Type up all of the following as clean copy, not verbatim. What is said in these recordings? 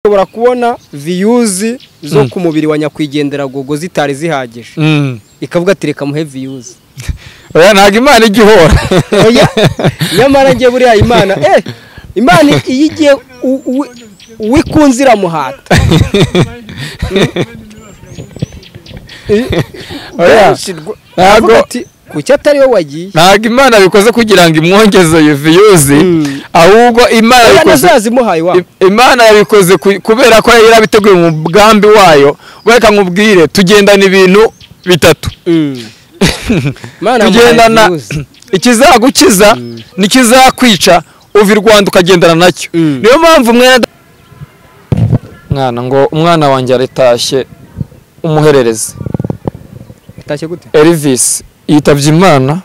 Ishobora kubona views zo ku mubiri wa nyakwigendera Gogo zitari zihagije, ikavuga ati reka muhe views. Oya, ntabwo Imana ijya ihora. Oya, nyamara njye buriya Imana, Imana iyo igiye uwikunze iramuhata. Oya, ntabwo kuki atari wowe wagiye. Ntabwo Imana bikoze kugira ngo imwongeze views, ahubwo Imana yabikoze, Imana yabikoze kubera ko yari yarabiteguye mu mugambi wayo. Reka nkubwire, tugendana ibintu bitatu. Tugendana ikizagukiza n'ikizakwica, uva i Rwanda ukagendana nacyo. Niyo mpamvu mwana ngo umwana wanjye aritashye umuherereze. Atashye gute? Elvis yitabye Imana.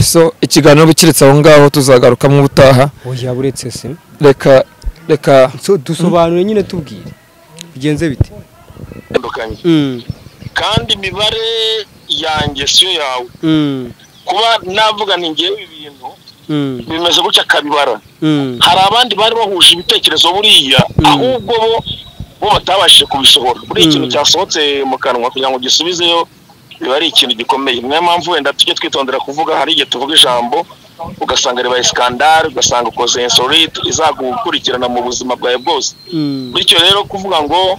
So ikiganiro bikiritse aho ngaho, tuzagaruka mu butaha. Oya, buretse se. Reka reka dusobanure nyine, tubwire bigenze bite. Kandi imibare yanjye siyo yawe. Kuba navuga nti ngewe ibintu bimeze gutya akabibara, hari abandi bari bahuje ibitekerezo buriya, ahubwo bo batabashije kubisohora. Buriya ikintu cyasohotse mu kanwa kugira ngo gisubizeyo biba ari ikintu gikomeye. Niyo mpamvu wenda tujye twitondera kuvuga. Hari igihe tuvuga ijambo ugasanga ribaye scandale, ugasanga ukoze insolite izagukurikirana mu buzima bwawe bwose. Bityo rero kuvuga ngo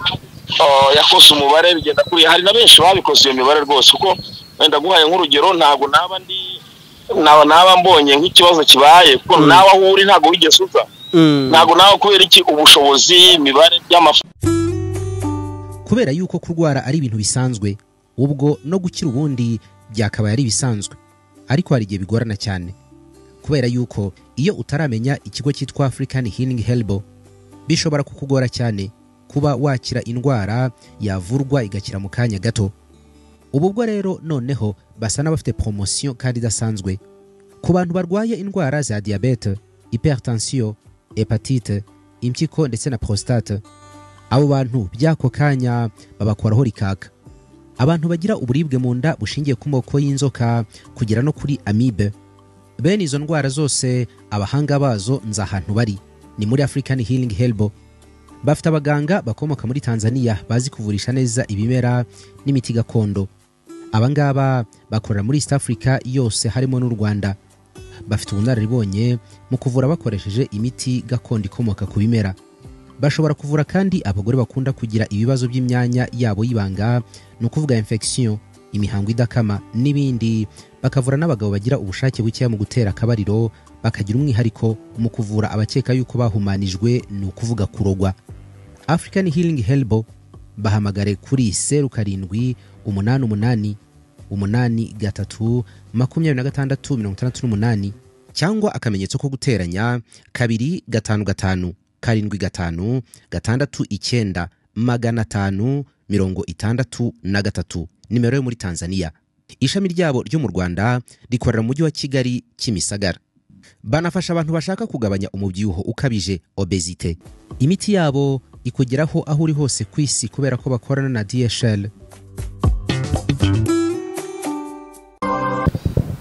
yakoze umubare bigenda kuriya, hari na benshi babikoze iyo mibare rwose. Kuko wenda guhaye nk'urugero, ntabwo naba ndi naba mbonye nk'ikibazo kibaye, kuko nawe aho uri ntabwo wigeze uza, ntabwo nawe kubera iki ubushobozi imibare by'amafaranga. Kubera yuko kurwara ari ibintu bisanzwe, ubwo no gukira ubundi byakabaye ari ibisanzwe, ariko hari igihe bigorana cyane. Kubera yuko iyo utaramenya ikigo cyitwa African Healing Herbal, bishobora kukugora cyane kuba wakira indwara yavurwa igakira mu kanya gato. Ubu bwo rero noneho basa n'abafite promotion kandi idasanzwe ku bantu barwaye indwara za diabète, hypertension, hépatite, impyiko ndetse na prostate. Abo bantu by'ako kanya babakoraho rikaka. Abantu bagira uburibwe mu nda bushingiye ku moko y'inzoka kugera no kuri amibe, bene izo ndwara zose abahanga bazo nzi ahantu bari, ni muri African Healing Herbal. Bafite abaganga bakomoka muri Tanzania bazi kuvurisha neza ibimera n'imiti gakondo. Abangaba bakorera muri East Africa yose harimo n'u Rwanda. Bafite ubunararibonye mu kuvura bakoresheje imiti gakondo ikomoka ku bimera. Bashobora kuvura kandi abagore bakunda kugira ibibazo by'imyanya yabo y'ibanga, ni ukuvuga infection, imihango idakama n'ibindi. Bakavura n'abagabo bagira ubushake bukeya mu gutera akabariro, bakagira umwihariko mu kuvura abakeka yuko bahumanijwe, ni ukuvuga kurogwa. African Healing Herbal, bahamagare kuri 0788 83 26 68 cyangwa akamenyetso ko guteranya 255 75 69 563, nimero yo muri Tanzania. Ishami ryabo ryo mu Rwanda rikorera mu mujyi wa Kigali, Kimisagara. Banafasha abantu bashaka kugabanya umubyibuho ukabije, obésité. Imiti yabo ikugeraho aho uri hose ku isi kubera ko bakorana na DHL.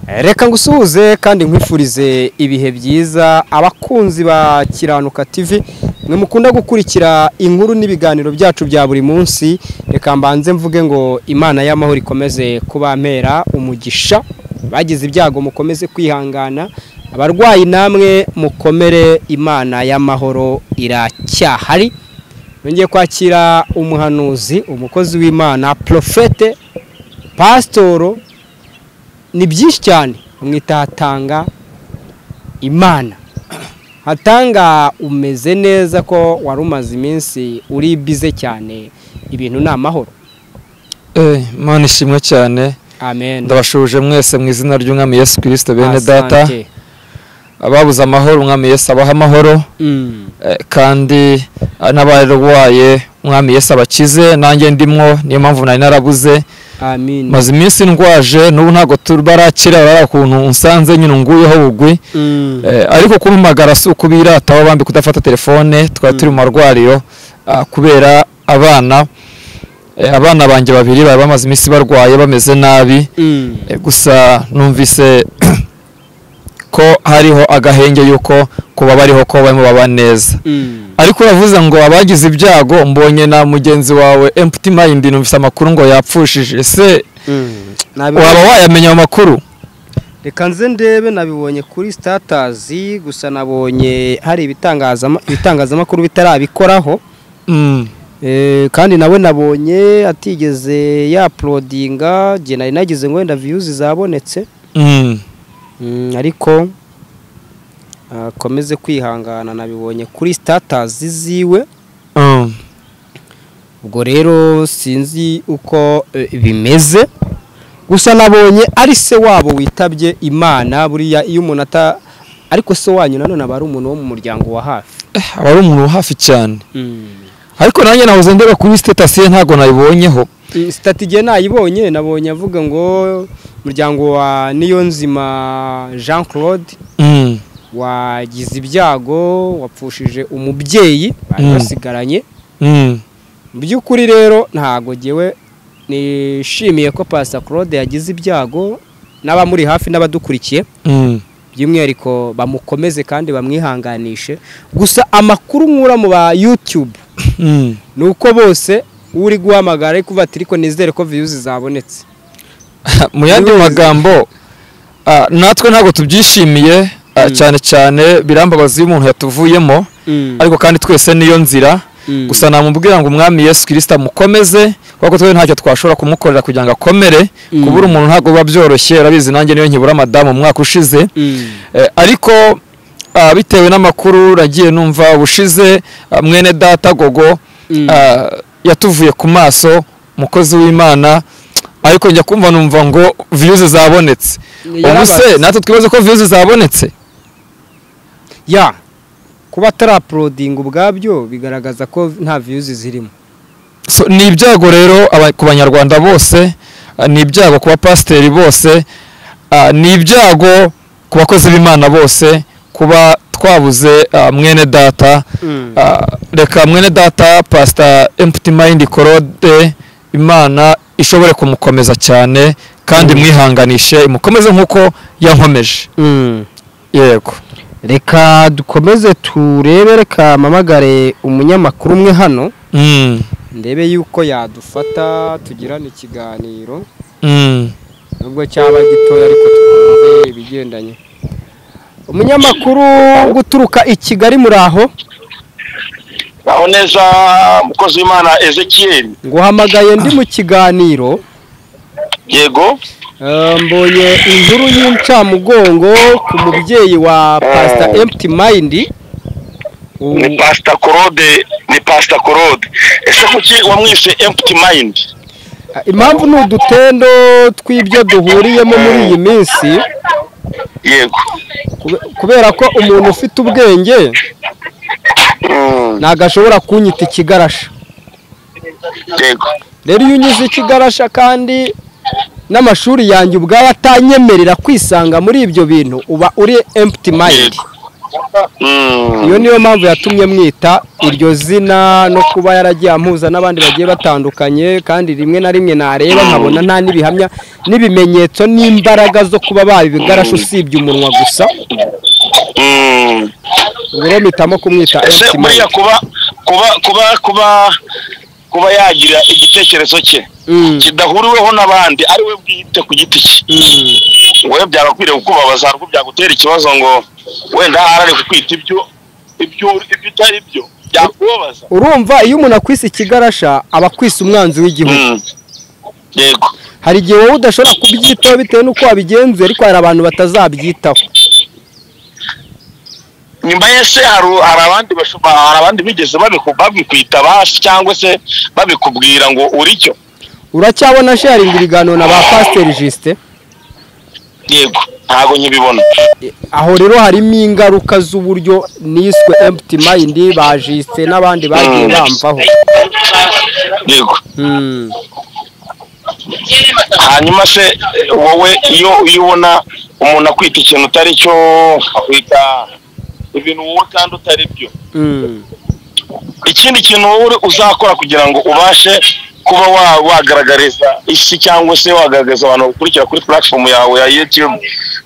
Reka ngusuhuze kandi nkwifurize ibihe byiza, abakunzi ba Kiranuka TV, mwe mukunda gukurikira inkuru n'ibiganiro byacu bya buri munsi. Reka mbanze mvuge ngo Imana y'amahoro ikomeze kubampera umugisha. Bagize ibyago mukomeze kwihangana, abarwayi namwe mukomere, Imana y'amahoro iracyahari. Nongeye kwakira umuhanuzi, umukozi w'Imana, prophète, pasitoro, ni byinshi cyane, mwita Hatanga Imana. Hatanga, umeze neza? Ko wari umaze iminsi uri busy cyane, ibintu ni amahoro? Imana ishimwe cyane. Amen. Ndabashuje mwese mu izina ry'Umwami Yesu Kirisito, bene data. Asante. Ababuze amahoro, Umwami Yesu abaha amahoro. Kandi n'abarwaye, Umwami Yesu abakize, nanjye ndimwo, niyo mpamvu nari narabuze. Amin. Maze iminsi ndwaje, n'ubu ntabwo barakira, bari ukuntu unsanze nyine unguyeho bugwi. Ariko kumpamagara si ukubirata bambi kudafata telefone, twari turi mu marwariro kubera abana. Abana banjye babiri bari bamaze iminsi barwaye bameze nabi. Gusa numvise ko hariho agahenge yuko kuba bariho ko barimo baba neza. Ariko uravuze ngo abagize ibyago, mbonye na mugenzi wawe Empty Mind numvise amakuru ngo yapfushije, ese waba wayamenya amakuru? Reka nze ndebe, nabibonye kuri status gusa nabonye hari ibitangazamakuru bitarabikoraho. Kandi nawe nabonye atigeze ya uploadinga, je nari nagize ngo wenda views zabonetse. Ariko akomeze kwihangana, nabibonye kuri status ziwe. Ubwo rero sinzi uko bimeze, gusa nabonye ari se wabo witabye Imana. Buriya iyo umuntu ata, ariko se wanyu nanone aba ari umuntu wo mu muryango wa hafi, aba ari umuntu wa hafi cyane. Ariko nanjye nahoze ndeba kuri status ye ntago nayibonyeho. Status igihe nayibonye nabonye avuga ngo umuryango wa Niyonzima Jean Claude wagize ibyago, wapfushije umubyeyi bari basigaranye. Mu by'ukuri rero ntago jyewe nishimiye ko Pastor Claude yagize ibyago, n'abamuri hafi n'abadukurikiye by'umwihariko bamukomeze kandi bamwihanganishe. Gusa amakuru nkura mu ba YouTube nuko bose uri guhamagara ariko ati ariko nizere ko views zabonetse. Mu yandi magambo natwe ntabwo tubyishimiye cyane cyane, birambabaza iyo umuntu yatuvuyemo, ariko kandi twese niyo nzira. Gusa namubwira ngo Umwami Yesu Kristo amukomeze, kuko twe ntacyo twashobora kumukorera kugira ngo akomere. Kubura umuntu ntabwo biba byoroshye, urabizi nanjye niyo nkibura madamu umwaka ushize. Ariko bitewe n'amakuru nagiye numva ubushize, mwene data Gogo yatuvuye ku maso, umukozi w'Imana, ariko njya kumva numva ngo views zabonetse. Ubu se natwe twibaze ko views zabonetse? Ya kuba atara-uploading ubwabyo bigaragaza ko nta views zirimo. So, ni ibyago rero ku banyarwanda bose, ni ibyago ku bapasiteri bose, ni ibyago ku bakozi b'Imana bose kuba twabuze mwene data. Reka mwene data Pastor Empty Mind Claude, Imana ishobore kumukomeza cyane kandi mwihanganishe, imukomeze nkuko yankomeje. Yego, reka dukomeze turebe, reka mpamagare umunyamakuru umwe hano ndebe yuko yadufata tugirane ikiganiro, nubwo cyaba gitoya ariko twumve ibigendanye. Umunyamakuru guturuka i Kigali, muraho? Aho neza mukozi w'Imana Ezekiel. Nguhamagaye ndi mu kiganiro. Yego. Mbonye inkuru y'incamugongo ku mubyeyi wa Pastor Empty Mind. Ni Pastor Claude, ni Pastor Claude. Ese kuki wamwise Empty Mind? Impamvu ni udutendo tw'ibyo duhuriyemo muri iyi minsi. Yego. Kubera ko umuntu ufite ubwenge ntabwo ashobora kunyita ikigarasha. Yego. Rero iyo unyuze ikigarasha kandi n'amashuri yanjye ubwayo atanyemerera kwisanga muri ibyo bintu, uba uri empty mind. Iyo niyo mpamvu yatumye mwita iryo zina, no kuba yaragiye ampuza n'abandi bagiye batandukanye, kandi rimwe na rimwe nareba nkabona nta n'ibihamya n'ibimenyetso n'imbaraga zo kuba babigarasha usibye umunwa gusa. Ubu rero mpitamo kumwita empty mind. Kuba yagira igitekerezo cye kidahuriweho n'abandi, ari we bwite ku giti cye, wowe byagakwiriye kukubabaza, ariko byagutera ikibazo ngo wenda harare kukwita ibyo utari byo, byakubabaza. Urumva iyo umuntu akwise ikigarasha aba akwise umwanzi w'igihugu. Yego. Hari igihe wowe udashobora kubyitaho bitewe n'uko wabigenzuye, ariko hari abantu batazabyitaho. Nyuma yese hari abandi bigeze babikwita basi cyangwa se babikubwira ngo uri cyo. Uracyabona sharing ibiganiro na ba Pastor Justin? Yego, ntago nkibibona. Aho rero harimo ingaruka z'uburyo niswe Empty Mind ba Justin n'abandi bagiye bamvaho. Yego. Hanyuma se wowe iyo ubona umuntu akwita ikintu utari cyo, akwita ibintu wowe kandi utari byo, ikindi kintu wowe uzakora kugira ngo ubashe Kuba wagaragariza isi cyangwa se wagaragaza abantu bakurikira kuri platform yawe ya YouTube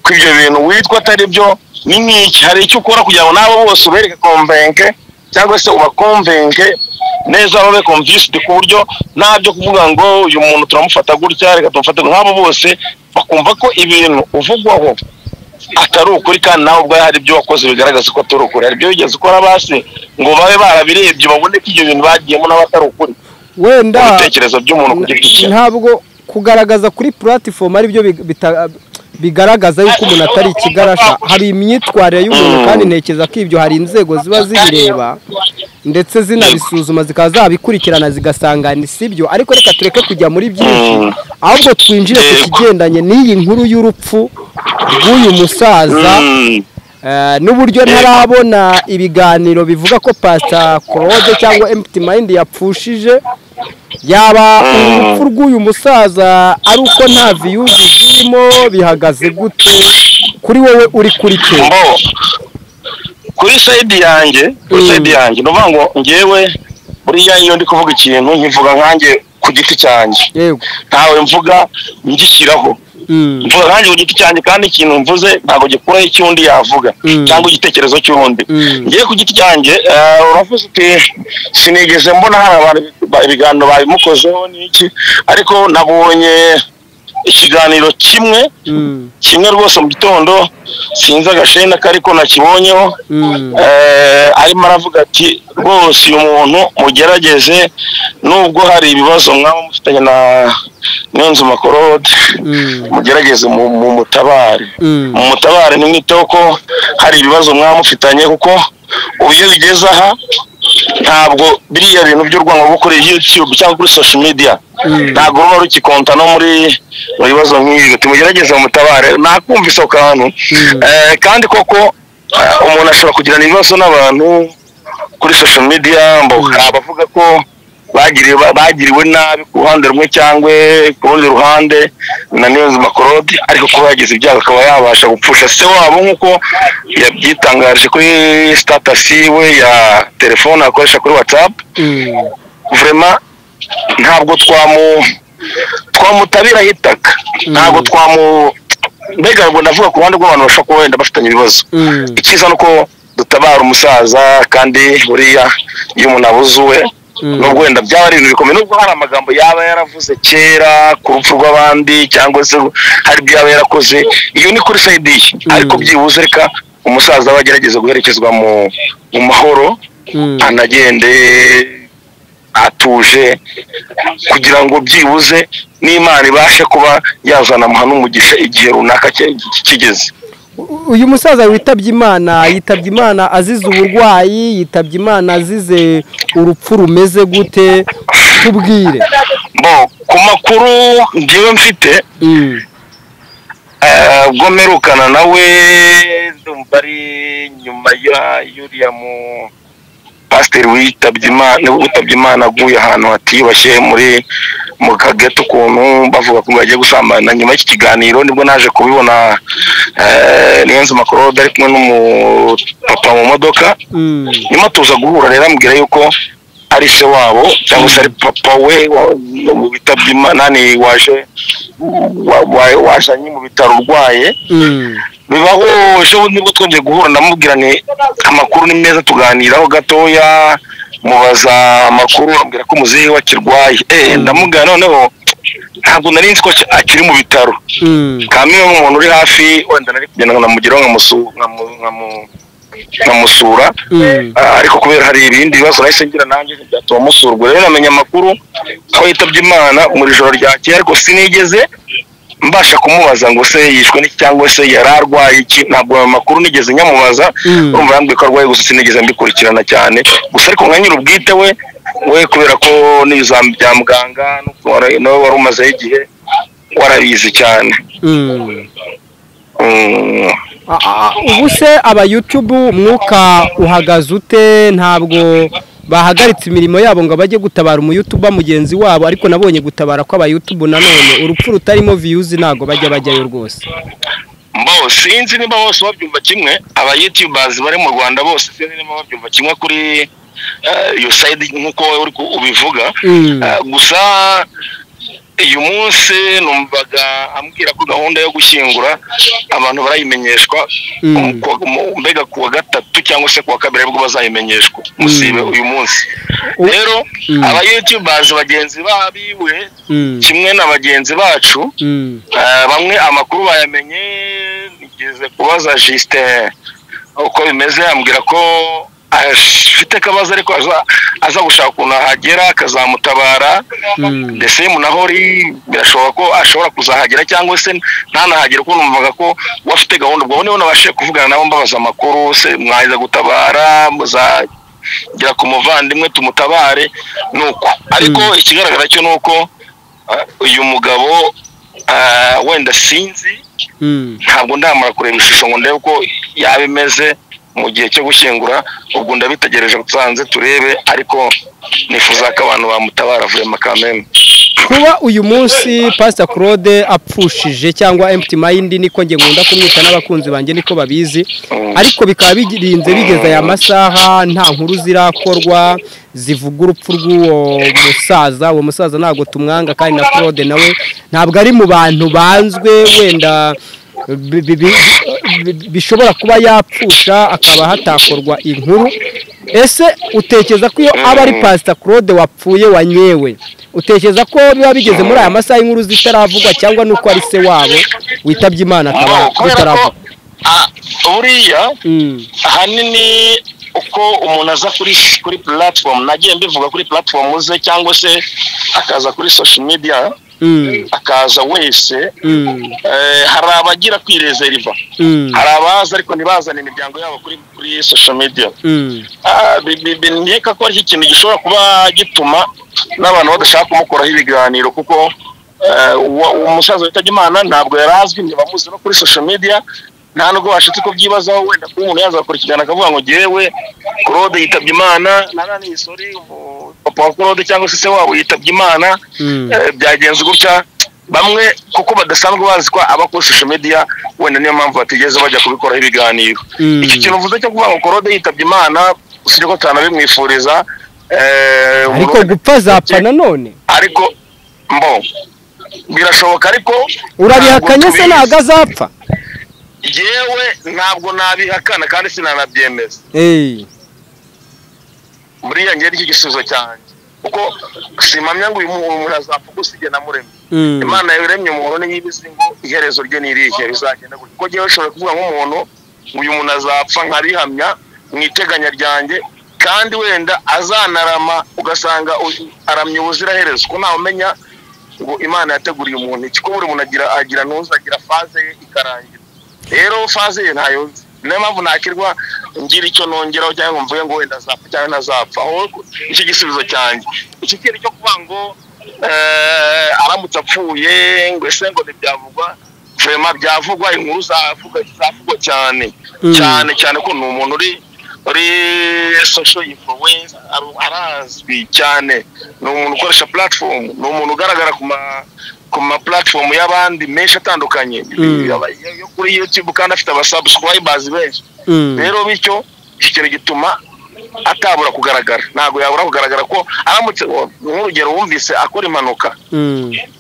ko ibyo bintu witwa atari byo, ni nk'iki? Hari icyo ukora kugira ngo nabo bose ubereke convince cyangwa se ubaconvince neza, babe convinced, ku buryo nta byo kuvuga ngo uyu muntu turamufata gutya, reka tumufate nk'abo, bose bakumva ko ibintu uvugwaho atari ukuri, kandi nawe ubwawe hari ibyo wakoze bigaragaza ko atari ukuri? Hari ibyo wigeze ukora basi ngo babe barabirebye, babone ko ibyo bintu bagiyemo nabo atari ukuri? Wenda mu bitekerezo by'umuntu ku giti cye. Ntabwo kugaragaza kuri platform ari byo bigaragaza yuko umuntu atari ikigarasha. Hari imyitwarire y'umuntu, kandi ntekereza ko ibyo hari inzego ziba zibireba ndetse zinabisuzuma, zikaba zabikurikirana, zigasanga ni sibyo. Ariko reka tureke kujya muri byinshi, ahubwo twinjire ku kigendanye n'iyi nkuru y'urupfu rw'uyu musaza, n'uburyo ntarabona ibiganiro bivuga ko Pastor Claude cyangwa Empty Mind yapfushije. Yaba urupfu rw'uyu musaza ari uko nta views zirimo? Bihagaze gute kuri wowe uri kuri te? Mbo kuri side yanjye, kuri side yanjye, ni ukuvuga ngo ngewe buriya iyo ndi kuvuga ikintu, nkivuga nkanjye ku giti cyanjye. Ntawe mvuga ngishyiraho, mvuga nkanjye ku giti cyanjye, kandi ikintu mvuze ntabwo gikuraho icy'undi yavuga cyangwa igitekerezo cy'undi. Ngewe ku giti cyanjye, uravuze uti sinigeze mbona hari abantu ibiganiro babimukozeho n'iki, ariko nabonye ikiganiro kimwe, kimwe rwose mu gitondo, sinzi agashenda kariko nakibonyeho. Arimo aravuga ati rwose uyu muntu mugerageze, nubwo hari ibibazo mwaba mufitanye na Niyonzima Claude, mugerageze mu mutabare, mu mutabare, ntimwiteho ko hari ibibazo mwaba mufitanye, kuko ubu iyo bigeze aha ntabwo biriya bintu by'urwango rwo kuri YouTube cyangwa kuri social media ntabwo ruba rukikonta no muri mu bibazo nk'ibi. Tumugerageze mutabare. Nakumvise ako kantu. Kandi koko umuntu ashobora kugirana ibibazo n'abantu kuri social media, ngo hari abavuga ko bagiriwe nabi ku ruhande rumwe cyangwa ku rundi ruhande na Niyonzima Claude, ariko kuba yagize ibyago akaba yabasha gupfusha se wabo nk'uko yabyitangaje kuri status yiwe ya telefone akoresha kuri WhatsApp, vraiment ntabwo twamutabiraho itaka, ntabwo twamu, mbega ngo ndavuga ku ruhande rw'abantu bashobora kuba wenda bafitanye ibibazo. Icyiza ni uko dutabara umusaza, kandi buriya iyo umuntu abuze uwe, nubwo wenda byaba ari ibintu bikomeye, nubwo hari amagambo yaba yaravuze kera ku rupfu rw'abandi cyangwa se hari ibyo yaba yarakoze, iyo ni kuri side ye, ariko byibuze reka umusaza aba agerageza guherekezwa mu mahoro, anagende atuje, kugira ngo byibuze n'Imana ibashe kuba yazanamuha n'umugisha igihe runaka kigeze. Uyu musaza witabye Imana, yitabye Imana azize uburwayi? Yitabye Imana azize urupfu rumeze gute? Tubwire. Bo ku makuru njyewe mfite, ubwo mperukana nawe, ndumva ari nyuma ya yuriya mu pasiteri witabye Imana aguye ahantu hatiyubashye muri mu kageto, ukuntu bavuga ko bagiye gusambana. Nyuma y'iki kiganiro nibwo naje kubibona, Niyonzima Claude ari kumwe n'umupapa mu modoka. Nyuma tuza guhura rero, ambwira yuko ari se wabo cyangwa se ari papa we witabye Imana, ni waje wajanye mu bitaro urwaye. Bibaho ejo bundi nibwo twongeye guhura, ndamubwira ni amakuru ni meza, tuganiraho gatoya, mubaza amakuru, ambwira ko muzehe we akirwaye. Ndamubwira noneho ntabwo nari nzi ko akiri mu bitaro, kamwe nk'umuntu uri hafi wenda nari kugenda nkamugeraho, nkamusura. Ariko kubera hari ibindi bibazo nahise ngira nanjye byatuma musurwa. Rero namenya amakuru ko yitabye Imana mu ijoro ryakeye, ariko sinigeze mbasha kumubaza ngo se yishwe n'iki cyangwa se yari arwaye iki. Ntabwo ayo makuru nigeze nyamubaza. Urumva yambwiye ko arwaye gusa, sinigeze mbikurikirana cyane gusa. Ariko nka nyir'ubwite we, kubera ko n'ibizami bya muganga nawe wari umazeho igihe, warabizi cyane. Ubu se aba YouTube umwuka uhagaze ute? Ntabwo bahagaritse imirimo yabo ngo bajye gutabara umuyoutuber mugenzi wabo? Ariko nabonye gutabara kw'aba YouTube nanone, urupfu rutarimo views ntabwo bajya bajyayo rwose. Mbo sinzi niba bose babyumva kimwe, aba youtubers bari mu Rwanda bose sinzi niba babyumva kimwe kuri iyo side nk'uko uri ubivuga. Gusa uyu munsi numvaga ambwira ko gahunda yo gushyingura abantu barayimenyeshwa mbega kuwa gatatu cyangwa se kuwa kabiri aribwo bazayimenyeshwa musibe uyu munsi. Rero aba YouTubers bagenzi babiwe kimwe na bagenzi bacu bamwe amakuru bayamenye, nigeze kubaza Justin uko bimeze ambwira ko afite akabazo ariko aza gushaka ukuntu ahagera akazamutabara. Ndetse munahori birashoboka ko ashobora kuzahagera cyangwa se ntanahagera, kuko numvaga ko wafite gahunda. Ubwo niho nabashije kuvugana nabo mbabaza amakuru, se mwaza gutabara, muzagera ku muvandimwe tumutabare nuko. Ariko ikigaragara cyo nuko uyu mugabo wenda sinzi, ntabwo ndamara kureba ishusho ngo ndebe uko yaba imeze mu gihe cyo gushyingura, ubwo ndabitegereje nsanze turebe, ariko nifuza ko abantu bamutabara vraiment kameme. Kuba uyu munsi Pastor Claude apfushije cyangwa Empty Mind niko nge nkunda kumwita n'abakunzi banjye niko babizi, ariko bikaba birinze bigeza aya masaha nta nkuru zirakorwa zivuga urupfu rw'uwo musaza. Uwo musaza ntabwo tumwanga, kandi na Claude nawe ntabwo ari mu bantu banzwe wenda bishobora kuba yapfusha akaba hatakorwa inkuru. Ese utekereza ko iyo aba ari Pastor Claude wapfuye wanyewe, utekereza ko biba bigeze muri aya masaha inkuru zitaravugwa, cyangwa nuko ari se wabo witabye Imana akaba bitaravugwa? Buriya ahanini uko umuntu aza kuri platform, nagiye mbivuga kuri platform ze cyangwa se akaza kuri social media, akaza wese, hari abagira kwirezeriva, hari abaza ariko ntibazane imiryango yabo kuri social media. Nkeka ko ari ikintu gishobora kuba gituma n'abantu badashaka kumukoraho ibiganiro, kuko umusaza witabye Imana ntabwo yari azwi, ntibamuzi no kuri social media, nta nubwo bashatse kubyibazaho. Wenda kuba umuntu yaza gukora ikiganiro akavuga ngo jyewe Claude yitabye Imana, nanani sorry papa wa Claude cyangwa se wabo yitabye Imana, byagenze gutya. Bamwe kuko badasanzwe bazi ko aba kuri social media, wenda niyo mpamvu batigeze bajya kubikoraho ibiganiro. Iki kintu uvuze cyo kuvuga ngo Claude yitabye Imana, usibye ko tutanabimwifuriza, ariko gupfa zapfa nanone, ariko mbo birashoboka, ariko urabihakanye se ntabwo azapfa? Yewe ntabwo nabihakana kandi sinanabyemeza. Buriya ngiye nicyo gisubizo cyanjye, kuko simpamya ngo uyu muntu azapfa gusiga namuremye. Imana yaremye umuntu n'ibizi ngo iherezo rye ni irihe bizagenda gutya. Kuko ngewe ushobora kuvuga nk'umuntu ngo uyu muntu azapfa nkabihamya mu iteganya ryanjye, kandi wenda azanarama ugasanga aramye ubuziraherezo, ko ntawe umenya ngo Imana yateguriye umuntu iki, ko buri muntu agira ntuzagira faze ye ikarangira. Rero faze ye ntayo nzi, niyo mpamvu nakirwa ngira icyo nongeraho cyangwa mvuge ngo wenda azapfa cyangwa ntazapfa. Ahubwo icyo gisubizo cyanjye, iki kintu cyo kuvuga ngo aramutse apfuye ngo ese ngo ntibyavugwa, vraiment byavugwa, inkuru zavugwa cyane cyane cyane, ko ni umuntu uri social influencer, arazwi cyane, ni umuntu ukoresha platform, ni umuntu ugaragara ku ma platform y'abandi menshi atandukanye yo kuri YouTube, kandi afite aba subscribers benshi. Rero bityo iki kintu gituma atabura kugaragara, ntabwo yabura kugaragara ko aramutse, nk'urugero wumvise akora impanuka,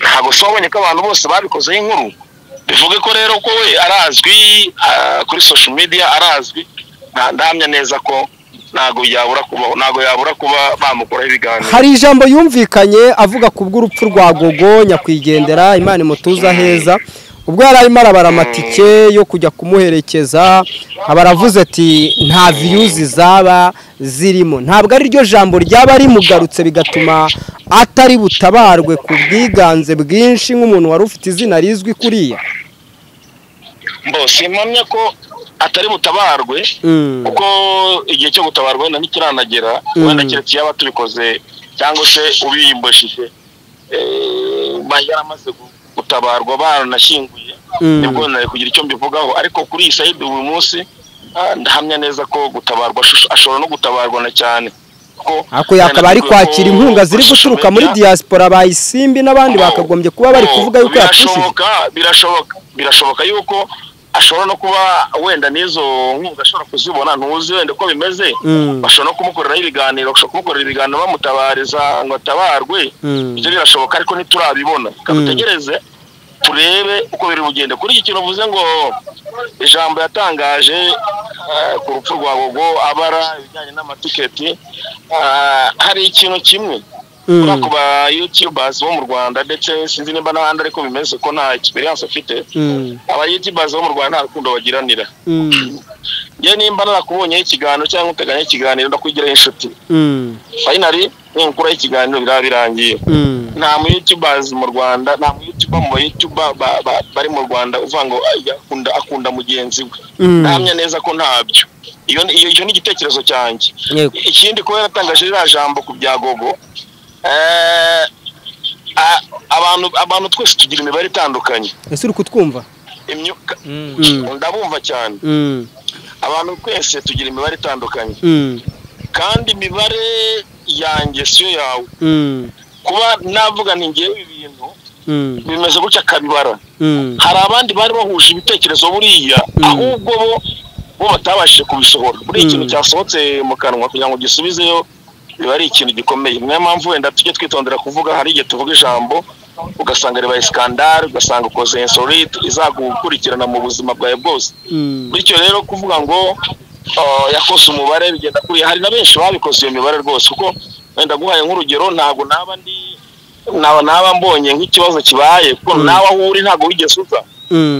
ntabwo so wabonye ko abantu bose babikozeho inkuru. Bivuge ko rero ko we arazwi kuri social media, arazwi, ndahamya neza ko ntabwo yabura kuba bamukoraho ibiganiro. Hari ijambo yumvikanye avuga ku bw'urupfu rwa Gogo nyakwigendera, Imana imutuza heza, ubwo yari arimo arabara amatike yo kujya kumuherekeza, abaravuze ati nta views zaba zirimo. Ntabwo ari ryo jambo ryaba rimugarutse bigatuma atari butabarwe ku bwiganze bwinshi nk'umuntu wari ufite izina rizwi kuriya? Mbo simpamya ko atari butabarwe, kuko igihe cyo gutabarwa wenda ntikiranagera, wenda keretse yaba tubikoze cyangwa se ubiyimbashije yaramaze gutabarwa baranashyinguye, nibwo nari kugira icyo mbivugaho. Ariko kuri iyi side uyu munsi ndahamya neza ko gutabarwa ashobora no gutabarwa na cyane, ako yakaba ari kwakira inkunga ziri guturuka muri diaspora bayisimbi n'abandi bakagombye kuba bari kuvuga yuko yapfushije. Birashoboka yuko Ashobora no kuba wenda n'izo nkunga ashobora kuzibona, ntuzi wenda uko bimeze. Bashobora no kumukoreraho ibiganiro, bashobora kumukorera ibiganiro bamutabariza ngo atabarwe. Ibyo birashoboka ariko ntiturabibona. Kadutegereze turebe uko biri bugende. Kuri iki kintu uvuze ngo ijambo yatangaje ku rupfu rwa Gogo abara ibijyanye n'amatiketi, hari ikintu kimwe ku ba YouTubers bo mu Rwanda, ndetse sinzi nimba n'ahandi ariko bimeze ko nta experience afite. Aba YouTubers bo mu Rwanda nta rukundo bagiranira. Njye nimba narakubonye ikiganiro cyangwa uteganya ikiganiro ndakwigiraho inshuti. Finally ninkuraho ikiganiro biraba birangiye. Nta mu YouTubers mu Rwanda, nta mu YouTuber mu YouTuber bari mu Rwanda uvuga ngo akunda mugenzi we. Ndahamya neza ko ntabyo. Iyo ni igitekerezo cyanjye. Ikindi ko yaratangaje ririya jambo ku bya Gogo, abantu twese tugira imibare itandukanye. Ese uri kutwumva? Ndabumva cyane. Abantu twese tugira imibare itandukanye. Kandi imibare yanjye siyo yawe. Kuba navuga nti ngewe ibintu bimeze gutya akabibara. Hari abandi bari bahuje ibitekerezo buriya, ahubwo bo batabashije kubisohora. Buriya ikintu cyasohotse mu kanwa kugira ngo gisubizeyo biba ari ikintu gikomeye. Niyo mpamvu wenda tujye twitondera kuvuga. Hari igihe tuvuga ijambo ugasanga ribaye skandale, ugasanga ukoze insolite izagukurikirana mu buzima bwawe bwose. Bityo rero kuvuga ngo yakoze umubare bigenda kuriya, hari na benshi babikoze iyo mibare rwose. Kuko wenda guhaye nk'urugero, ntabwo naba mbonye nk'ikibazo kibaye, kuko nawe aho uri ntabwo wigeze uza.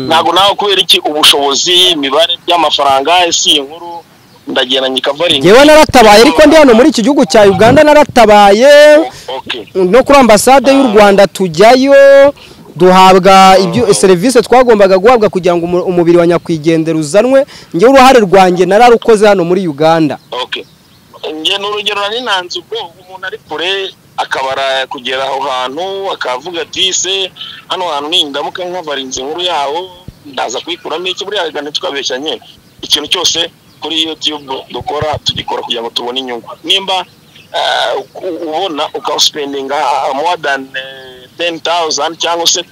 Ntabwo nawe kubera iki ubushobozi, imibare by'amafaranga, isi inkuru ndagenda nyikavaringa. Yewe naratabaye, ariko ndi hano muri iki gihugu cya Uganda naratabaye. No kuri ambasade y'u Rwanda tujyayo, duhabwa ibyo service twagombaga guhabwa kugira ngo umubiri wa nyakwigendera uzanwe. Nge uruhare rwanjye nararukoze hano muri Uganda. Nge n'urugero nari nanze ubwo umuntu ari kure akabara kugera aho hantu akavuga ati se hano hantu nindamuka nkavarinze inkuru yawo ndaza kuyikuramo iki. Buriya gane tukabeshyanye, ikintu cyose kuri YouTube dukora tugikora kugira ngo tubone inyungu. Nimba ubona ukawuspendinga more than 10,000 cyangwa se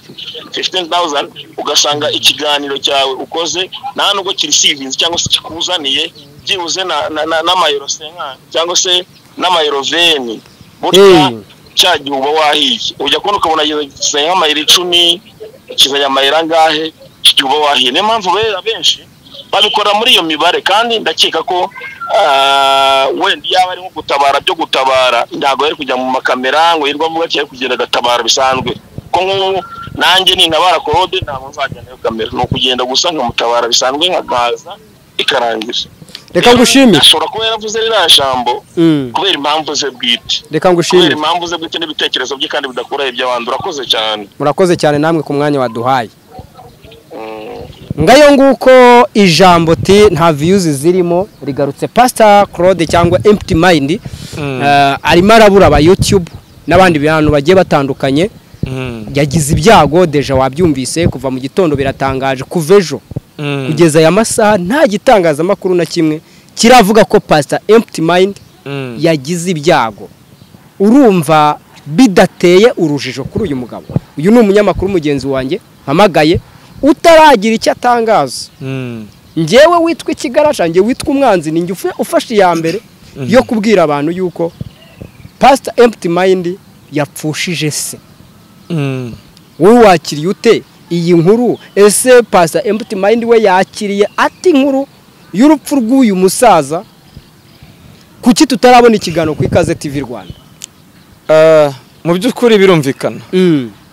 15,000, ugasanga ikiganiro cyawe ukoze nta nubwo kiri savings cyangwa se kikuzaniye byibuze n'amayero 50 cyangwa se n'amayero 20, burya cya gihe uba wahiye ujya kubona ukabona kizanye nk'amayero 10, kizanye amayero angahe, gihe uba wahiye. Niyo mpamvu benshi babikora muri iyo mibare, kandi ndakeka ko wenda yaba ari nko gutabara byo gutabara, ntabwo yari kujya mu makamera ngo yirwa avuga cyari kugenda agatabara bisanzwe. Ko nk'ubu nanjye nintabara Claude ntabwo nzajya nayo kamera, ni ukugenda gusa nkamutabara bisanzwe nkagaza ikarangira. Reka ngushimire. Ashobora kuba yaravuze ririya jambo kubera impamvu ze bwite. Reka ngushimire. Kubera impamvu ze bwite n'ibitekerezo bye kandi bidakura iby'abandi. Urakoze cyane. Murakoze cyane namwe ku mwanya waduhaye. Ngayo nguko ijambo ti nta views zirimo rigarutse. Pastor Claude cyangwa Empty Mind arimo arabura aba YouTube n'abandi bantu bagiye batandukanye. Yagize ibyago deja wabyumvise, kuva mu gitondo biratangaje, kuva ejo kugeza aya masaha nta gitangazamakuru na kimwe kiravuga ko Pastor Empty Mind yagize ibyago. Urumva bidateye urujijo kuri uyu mugabo. Uyu ni umunyamakuru mugenzi wanjye mpamagaye utaragira icyo atangaza. Njyewe witwa ikigarasha, njye witwa umwanzi, ni njye ufashe iya mbere yo kubwira abantu yuko Pastor Empty Mind yapfushije se. Wowe wakiriye ute iyi nkuru? Ese Pastor Empty Mind we yakiriye ati inkuru y'urupfu rw'uyu musaza? Kuki tutarabona ikiganiro ku Ikaze TV Rwanda? Mu by'ukuri birumvikana.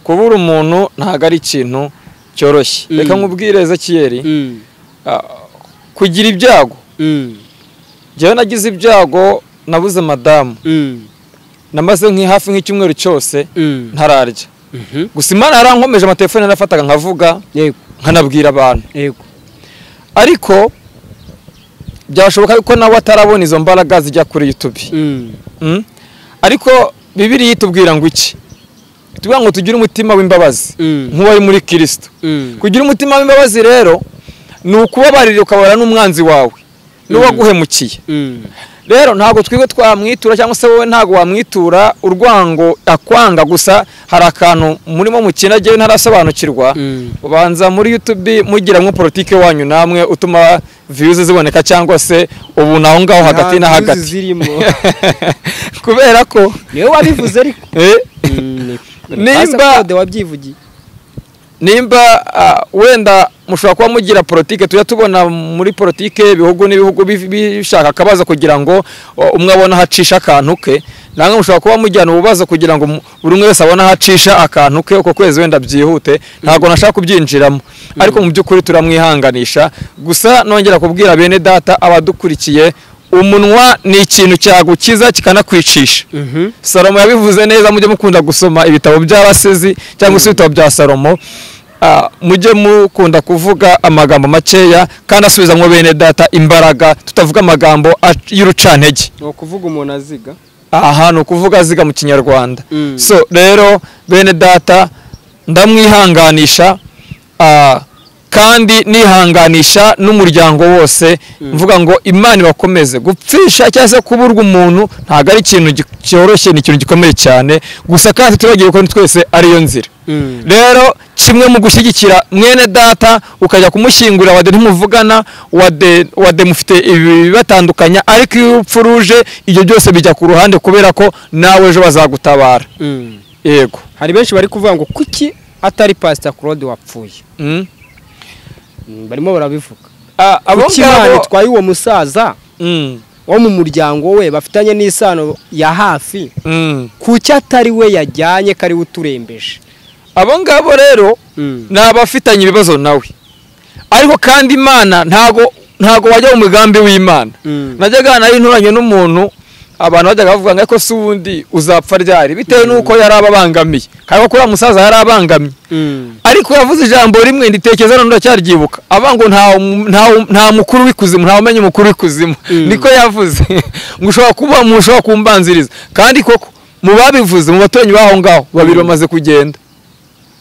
Kubura umuntu ntago ari ikintu cyoroshye. Reka nkubwire Ezekiel, kugira ibyago. Njyewe nagize ibyago, nabuze madamu. Namaze hafi nk'icyumweru cyose ntararya. Gusa Imana yarankomeje, amatelefone narafataga nkavuga, nkanabwira abantu. Ariko byashoboka ko nawe atarabona izo mbaraga zijya kuri YouTube. Ariko Bibiliya itubwira ngo iki? Itubwira ngo tugire umutima w'imbabazi nk'uwari muri Kristo. Kugira umutima w'imbabazi rero ni ukubabarira ukabara n'umwanzi wawe n'uwaguhemukiye. Rero ntabwo twigwe twamwitura cyangwa se wowe ntabwo wamwitura urwango akwanga, gusa hari akantu murimo mukina jewe ntarasobanukirwa. Ubanza muri YouTube mugiramwo politike wanyu namwe utuma views ziboneka cyangwa se ubu naho ngaho hagati na hagati kubera ko niwe wabivuze ariko nimba wabyivugiye nimba wenda mushobora kuba mugira politike, tujya tubona muri politike ibihugu n'ibihugu bishaka akabazo kugira ngo umwe abone ahacisha akantu ke, namwe mushobora kuba mujyana ububazo kugira ngo buri umwe wese abone ahacisha akantu ke uko kwezi wenda byihute. Ntabwo nashaka kubyinjiramo, ariko mu by'ukuri turamwihanganisha. Gusa nongera kubwira bene data abadukurikiye, umunwa ni ikintu cyagukiza kikanakwicisha. Salomo yabivuze neza, mujye mukunda gusoma ibitabo by'abasizi cyangwa se ibitabo bya Salomo. Mujye mukunda kuvuga amagambo makeya kandi asubizamwo bene data imbaraga, tutavuga amagambo y'urucantege. Ni ukuvuga umuntu aziga, aha ni ukuvuga aziga mu Kinyarwanda. So rero bene data ndamwihanganisha, kandi nihanganisha n'umuryango wose, mvuga ngo Imana ibakomeze. Gupfisha cyangwa se kuburwa umuntu ntabwo ari ikintu cyoroshye, ni ikintu gikomeye cyane. Gusa kandi turagiye ko twese ariyo nzira. Rero kimwe mu gushyigikira mwene data ukajya kumushyingura wade ntimuvugana, wade mufite ibibatandukanya, ariko iyo urupfu ruje ibyo byose bijya ku ruhande kubera ko nawe ejo bazagutabara. Yego, hari benshi bari kuvuga ngo kuki atari Pastor Claude wapfuye. Barimo barabivuga abo ngabo twaye uwo musaza wo mu muryango we bafitanye n'isano ya hafi, kuki atari we yajyanye kari uturembeje? Abo ngabo rero ni abafitanye ibibazo nawe, ariko kandi Imana ntago wajya mu mugambi w'Imana. Najyaga nari nturanye n'umuntu, abantu bajyaga bavuga ngo ariko se ubundi uzapfa ryari, bitewe n'uko yari ababangamiye, kandi ko uriya musaza yari abangamye. Ariko yavuze ijambo rimwe nditekereza none ndacyaryibuka, aba ngo nta mukuru w'ikuzimu, nta umenye umukuru w'ikuzimu, niko yavuze ngo ushobora kuba mushobora kumbanziriza. Kandi koko mu babivuze mu baturanyi baho ngaho babiri bamaze kugenda,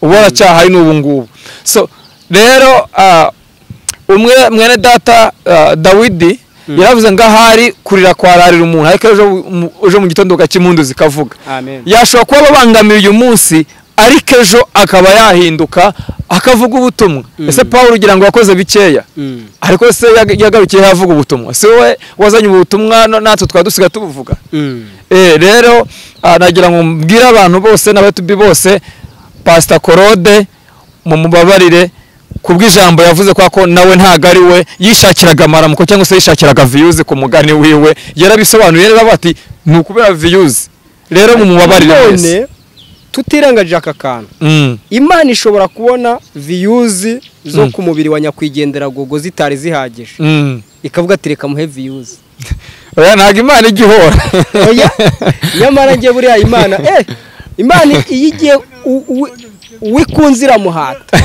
ubu aracyahari n'ubu ngubu. So rero umwe mwene data Dawidi yaravuze ngo ahari kurira kwararira umuntu, ariko ejo mu gitondo gakimpundu zikavuga. Yashobora kuba babangamiye uyu munsi, ariko ejo akaba yahinduka akavuga ubutumwa. Ese Paul ugira ngo yakoze bikeya, ariko se yagarukiye avuga ubutumwa? Si we wazanye ubutumwa natwe twadusiga tubuvuga? Rero nagira ngo mbwire abantu bose n'abatubi bose, Pastor Claude mumubabarire kubw'ijambo yavuze kwa ko nawe ntago ari we yishakiraga amaramuko cyangwa se yishakiraga views ku mugani wiwe, yarabisobanuye rero bati ni ukubera views. Rero mumubabarire mwese, tutirengagije aka kantu. Imana ishobora kubona views zo ku mubiri wa nyakwigendera Gogo zitari zihagije, ikavuga ati reka muhe views. Oya, ntago Imana igihora. Oya, nyamara ngiye buriya Imana Imana iyo igiye uwikunze iramuhata.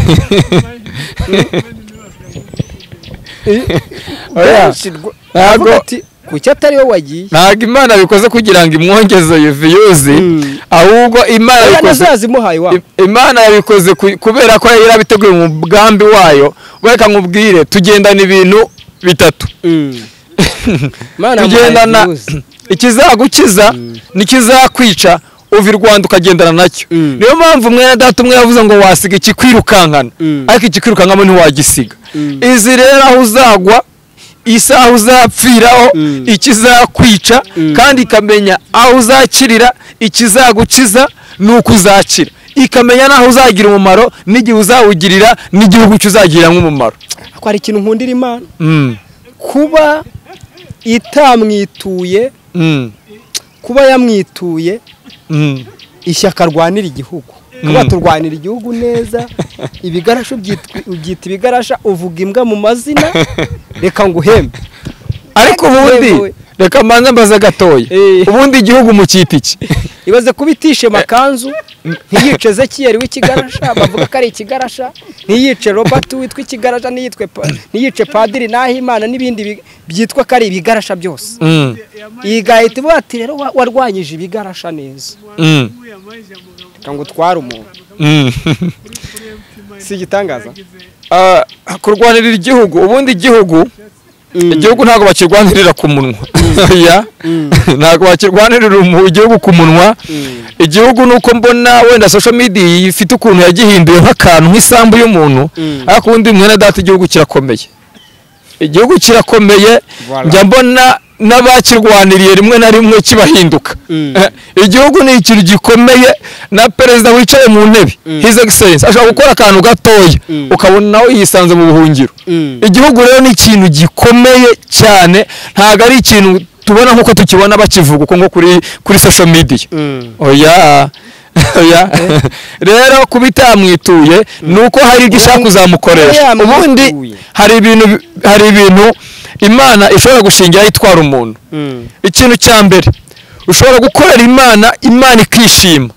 Ntago kuki atari we wagiye? Ntago Imana bikoze kugira ngo imwongeze views, ahubwo Imana yabikoze Imana yabikoze kubera ko yarabiteguye mu mugambi wayo. Reka nkubwire, tugendana ibintu bitatu. Tugendana ikizagukiza n'ikizakwica, uva i Rwanda ukagendana nacyo. Niyo mpamvu mwene data umwe yavuze ngo wasiga ikikwirukankana, ariko ikikwirukankamo ntiwagisiga. Izi rero aho uzagwa, isaha uzapfiraho, ikizakwica, kandi ikamenya aho uzakirira, ikizagukiza nuko uzakira, ikamenya naho uzagira umumaro n'igihe uzawugirira n'igihugu cyuzagirira umumaro. Ko hari ikintu nkundira Imana, kuba itamwituye, kuba yamwituye ishyaka rwanira igihugu, kuba turwanira igihugu neza. Ibigarasha ubyita ibigarasha, uvuga imbwa mu mazina, reka nguhembe. Ariko ubundi reka mbanze mbaze gatoya, ubundi igihugu mukita iki? Ibaze kubitishe makanzu, ntiyice Ezekiyeli w'ikigarasha bavuga ko ari ikigarasha, ntiyice Robert witwa ikigarasha, ntiyice Padiri Nahimana n'ibindi byitwa ko ari ibigarasha byose. Igahita ivuga ati rero warwanyije ibigarasha neza, reka ngo utware umuntu. Si igitangaza kurwanirira igihugu. Ubundi igihugu Igihugu ntabwo bakirwanirira ku munwa. Ya, ntabwo bakirwanirira igihugu ku munwa. Igihugu nuko mbona wenda social media ifite ukuntu yagihinduye nk'akantu nk'isambu y'umuntu, ariko ubundi mwene data igihugu kirakomeye. Igihugu kirakomeye, njya mbona n'abakirwaniriye rimwe na rimwe kibahinduka. Igihugu ni ikintu gikomeye, na perezida wicaye mu ntebe His Excellency ashobora gukora akantu gatoya ukabona nawe yisanze mu buhungiro. Igihugu rero ni ikintu gikomeye cyane, ntabwo ari ikintu tubona nkuko tukibona bakivuga uko ngo kuri social media. Oya oya, rero kubitamwituye nuko hari ibyo ishaka kuzamukoresha. Ubundi hari ibintu Imana ishobora gushingira itwara umuntu. Ikintu cya mbere ushobora gukorera Imana, Imana ikishima,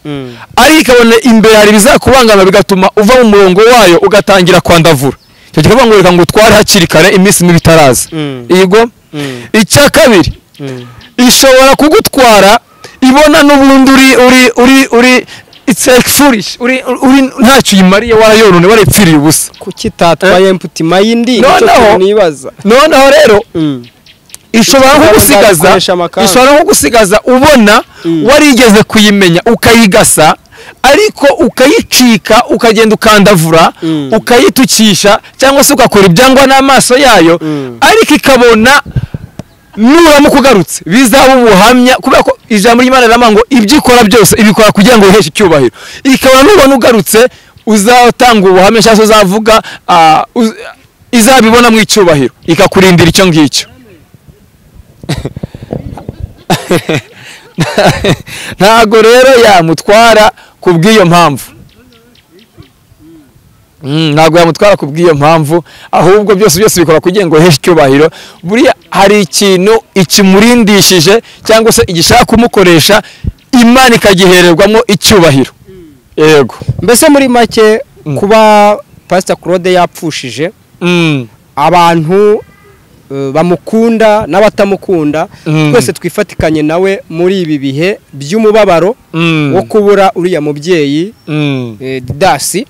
ariko ikabona imbere hari bizakubangama bigatuma uva mu murongo wayo ugatangira kwandavura. Icyo kikavuga ngo reka ngo utware hakiri kare iminsi mibi itaraza. Yego. Icya kabiri, ishobora kugutwara ibona n'ubundi uri it's like foolish, uri ntacyo uyimariye, warayorone waripfiriye ubusa. Kuki tatwaye empty mind? Nicyo nibaza. Noneho rero ishobora kugusigaza ubona warigeze kuyimenya ukayigasa, ariko ukayicika ukagenda ukandavura ukayitukisha cyangwa se ugakora ibyangwa n'amaso yayo, ariko ikabona nuramuka ugarutse bizaba ubuhamya, kubera ko ijambo ry'Imana riramanga ngo ibyo ikora byose ibikora kugira ngo iheshe icyubahiro. Ikabona nubona ugarutse uzatanga ubuhamya cyangwa se uzavuga izabibona mu icyubahiro, ikakurindira icyo ngicyo. Ntago rero yamutwara kubw'iyo mpamvu. Ntago yamutwara kubw'iyo mpamvu, ahubwo byose bikora kugira ngo iheshe icyubahiro. Buriya hari ikintu ikimurindishije cyangwa se igishaka kumukoresha, Imana ikagihererwamo icyubahiro. Yego. Mbese muri make kuba Pastor Claude yapfushije, abantu bamukunda n'abatamukunda twese twifatikanye nawe muri ibi bihe by'umubabaro wo kubura uriya mubyeyi Didasi.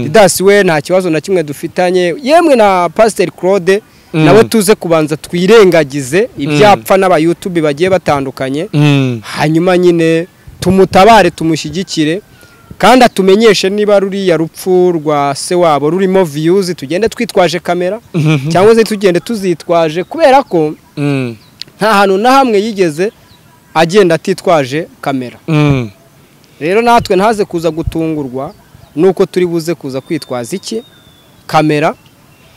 Didasi we nta kibazo na kimwe dufitanye, yemwe na Pastor Claude nawe tuze kubanza twirengagize ibyapfa n'aba YouTube bagiye batandukanye, hanyuma nyine tumutabare tumushyigikire, kandi atumenyeshe niba ruriya rupfu rwa se wabo rurimo views, tugende twitwaje kamera cyangwa se tugende tuzitwaje, kubera ko nta hantu na hamwe yigeze agenda atitwaje kamera. Rero natwe ntaze kuza gutungurwa nuko turi buze kuza kwitwaza iki kamera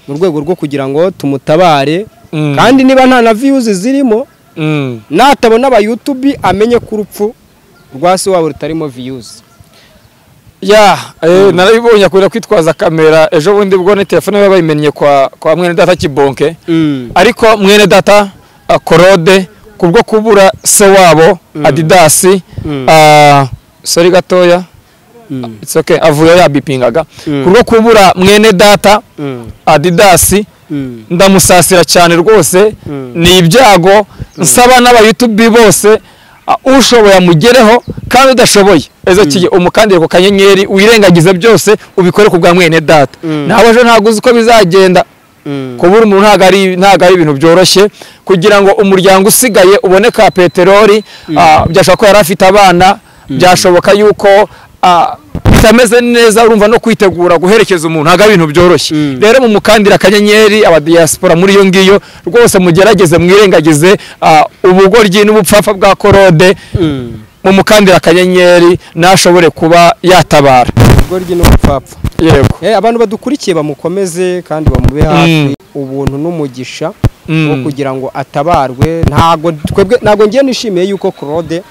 mu rwego rwo kugira ngo tumutabare, kandi niba nta na views zirimo natabona aba YouTube amenye ko urupfu rwa se wabo rutarimo views. Ya, narabibonye akunda kwitwaza kamera ejo bundi bwo ne telefone bayimenye kwa mwene data Kibonke. Ariko mwene data Claude kubwo kubura se wabo Adidasi, sorry gatoya, it's okay, avuye yabipingaga. Kubwo kubura mwene data Adidasi, ndamusasira cyane rwose, ni ibyago. Nsaba n'aba YouTube bose ushoboye amugereho, kandi udashoboye ezo kiye umukandire ku kanyenyeri wirengagize byose ubikore ku bwa mwene data. Nawe ejo ntago uzi ko bizagenda. Kubura umuntu ntago ari ibintu byoroshye, kugira ngo umuryango usigaye ubone ka peteroli. Byashoboka ko yari afite abana, byashoboka yuko bitameze neza, urumva no kwitegura guherekeza umuntu ntago ari ibintu byoroshye. Rero mu mukandira akanyenyeri aba diaspora muri iyo ngiyo rwose mugerageze mwirengagize ubugoryi n'ubupfafa bwa Claude, mu mukandira akanyenyeri nashobore kuba yatabara. Ubugoryi n'ubupfapfa. Yego. Abantu badukurikiye bamukomeze kandi bamube hafi, ubuntu n'umugisha wo kugira ngo atabarwe. Ntago twebwe ntago ngiye nishimiye yuko Claude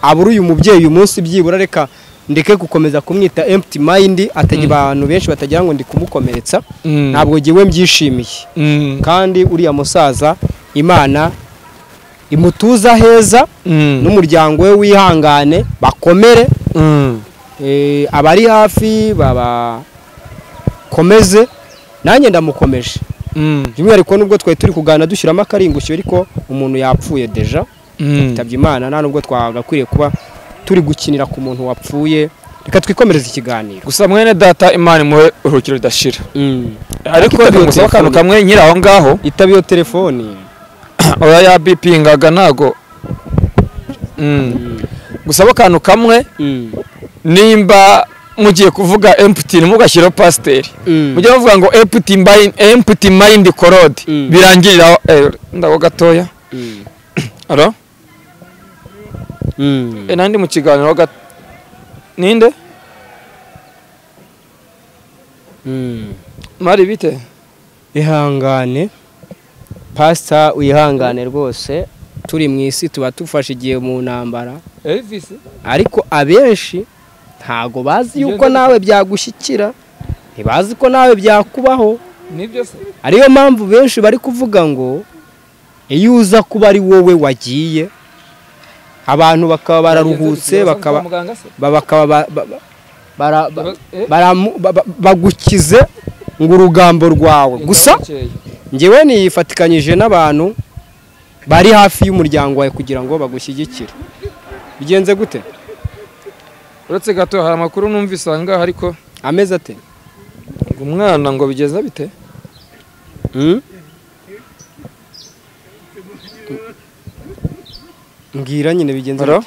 abura uyu mubyeyi uyu munsi, byibura reka ndeke gukomeza kumwita empty mind, atagira abantu benshi batagira ngo ndi kumukomeretsa. Ntabwo giwe mbyishimiye. Kandi uriya musaza Imana imutuza heza, n'umuryango we wihangane bakomere, abari hafi babakomeze, nanjye ndamukomeje. By'umwihariko nubwo twari turi kugana dushyiramo akaringushyo, ariko umuntu yapfuye deja, yitabye Imana, nta nubwo twagakwiriye kuba turi gukinira ku muntu wapfuye. Reka twikomereze ikiganiro. Gusa mwene data Imana imuhe uruhukiro ridashira. Ariko reka akantu kamwe nyiri aho ngaho itaba iyo telefoni oya yabipingaga ntago. Gusa akantu kamwe, nimba mugiye kuvuga empty mugashyiraho pasiteri, mujye muvuga ngo empty mind korode birangirira ndago gatoya. Alo? Nandi mu kiganiro ninde? Mari bite? Ihangane pastor, wihangane rwose, turi mu isi tuba tufashe igihe mu ntambara. Ariko abenshi ntago bazi yuko nawe byagushyikira, ntibazi ko nawe byakubaho. Ariyo mpamvu benshi bari kuvuga ngo iyo uza kuba ari wowe wagiye, abantu bakaba bararuhutse, bakaba bagukize ngo urugambo rwawe. Gusa njyewe nifatikanyije n'abantu bari hafi y'umuryango wawe kugira ngo bagushyigikire. Bigenze gute? Uretse gato hari amakuru numvise aha ariko ameze ate? Umwana ngo bigeza bite? Mbwira nyine bigenze bite?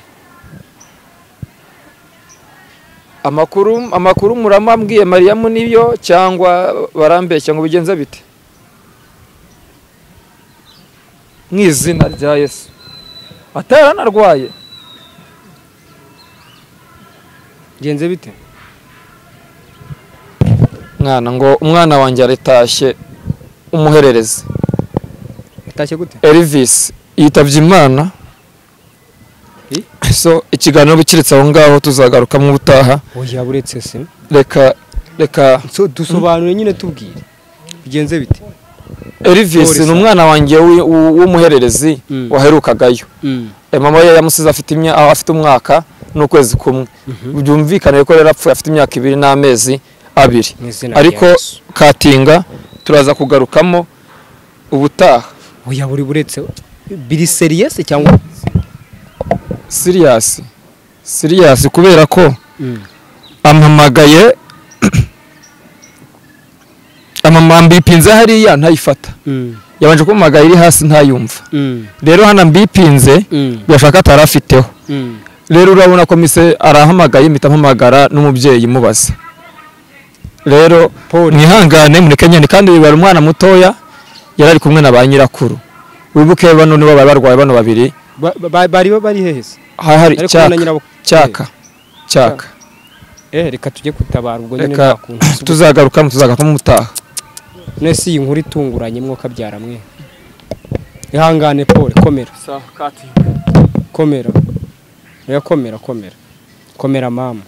Amakuru muramambwiye Mariyamu nibyo cyangwa barambeshya ngo bigenze bite? Mu izina rya Yesu. Ataranarwaye. Genze bite? Mwana ngo umwana wanjye aretashye umuherereze. Atashye gute? Elvis yitavye Imana. So ikiganiro bikiritse aho ngaho tuzagaruka mu butaha. Oya buretse se. Reka so dusobanure nyine tubwire. Bigenze bite? Elvis ni umwana wanjye w'umuhererezi waherukagayo. Mama ye yamusize afite umwaka n'ukwezi kumwe. Byumvikane ko rero apfuye afite imyaka 2 n'amezi 2. Ariko katinga turaza kugarukamo ubutaha. Oya buri buretse biri serious cyangwa serious? Serious kubera ko ampamagaye amambipinze hariya ntayifata. Yabanje kumpamagara iri hasi ntayumva. Rero hana mbipinze birashaka atarafiteho. Rero urabona ko mise arahamagaye mpita mpamagara n'umubyeyi mubaza. Rero mwihangane mureke nyine, kandi bibara umwana mutoya yarari kumwe na ba nyirakuru. Wibuke bano nibo bari barwaye bano babiri. Bari hehese? Hari cyaka. Reka tujye kutabara ubwo nyine nta kuntu. Tuzagaruka mutaha. Nese iyi nkuru itunguranye mwo kabyara mwe. Ihangane Paul, komera. Komera. Oya komera. Komera mama.